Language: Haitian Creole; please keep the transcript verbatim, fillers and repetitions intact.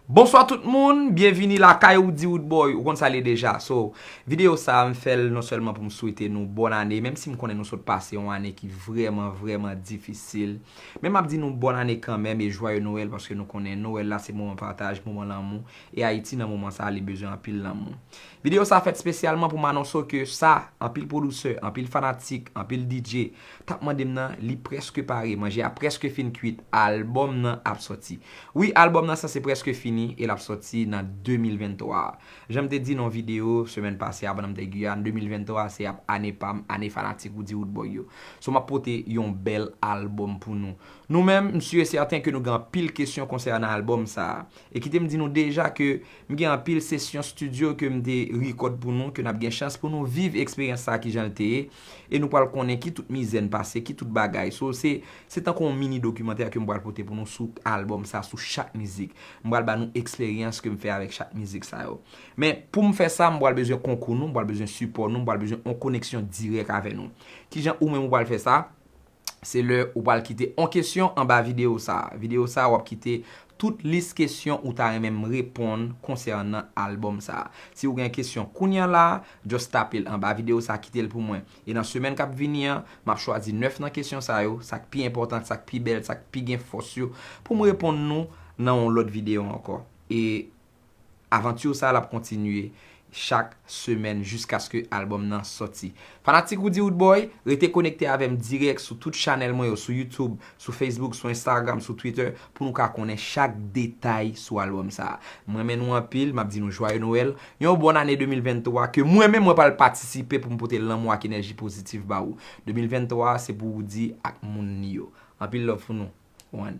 Bonswa tout moun, byenvini lakay Woody Woodboy, ou konn sa l ye deja. So, videyo sa a m fè l non sèlman pou m swete nou bòn ane, menm si m konnen nou sot pase yon ane ki vrèman, vrèman difisil. Men m ap di nou bòn ane kanmenm e jwaye Nwèl, paske nou konnen Nwèl la se moman pataj, moman lanmou, e Ayiti nan moman sa a li bezwen anpil lanmou. Videyo sa a fèt espesyalman pou m anonse w ke sa, anpil pwodisè, anpil fanatik, anpil D J, t ap mande m nan, li prèske pare, manje a prèske fin kwit, albòm nan ap sòti. Wi, albòm nan sanse prèske fini e l ap sòti nan de mil venntwa a. Jan m te di nan yon videyo semèn pase a pandan m te Giyàn, de mil venntwa a se ap ane pa m, ane fanatik Woody Woodboy yo. So m ap pote yon bèl albòm pou nou. Nou menm, m si e sèten ke nou gen anpil kesyon konsènan albòm sa a. E kite m di nou deja ke m gen anpil sesyon estidyo ke m te rekòd pou nou, ke n ap gen chans pou nou viv eksperyans sa a kijan l te ye, e nou pral konnen ki tout mizè n pase, ki tout bagay. So, se, se tankou yon mini dokimantè ke m pral pote pou nou sou albòm sa, sou chak mizik. M pral ba nou eksperyans ke m fè avèk chak mizik sa yo. Men, pou m fè sa, m pral bezwen konkou nou, m pral bezwen sipò nou, m pral bezwen yon koneksyon dirèk avè nou. Kijan ou menm ou pral fè sa? Se lè ou pral kite yon kesyon anba videyo sa a. Videyo sa a, w ap kite tout lis kesyon ou ta renmen m reponn konsènan albòm sa a. Si ou gen kesyon kounye a la, just tape l anba videyo sa a, kite l pou mwen. E nan semèn k ap vini an, m ap chwazi nèf nan kesyon sa yo, sa k pi enpòtan, sa k pi bèl, sa k pi gen fòs yo, pou m reponn nou nan yon lòt videyo ankò. E avanti sa a l ap kontinye chak semèn jiskaske albòm nan sòti. Fanatik Woody Woodboy, rete konekte avè m dirèk sou tout chanèl mwen yo, sou YouTube, sou Facebook, sou Instagram, sou Twitter, pou nou ka konnen chak detay sou albòm sa a. M renmen nou anpil, m ap di nou jwaye Nwèl, yon bòn ane de mil venntwa ke mwen menm mwen pral patisipe pou m pote lanmou ak enèji pozitif ba ou. De mil venntwa a se pou Woody ak moun li yo. Anpil love pou nou. One.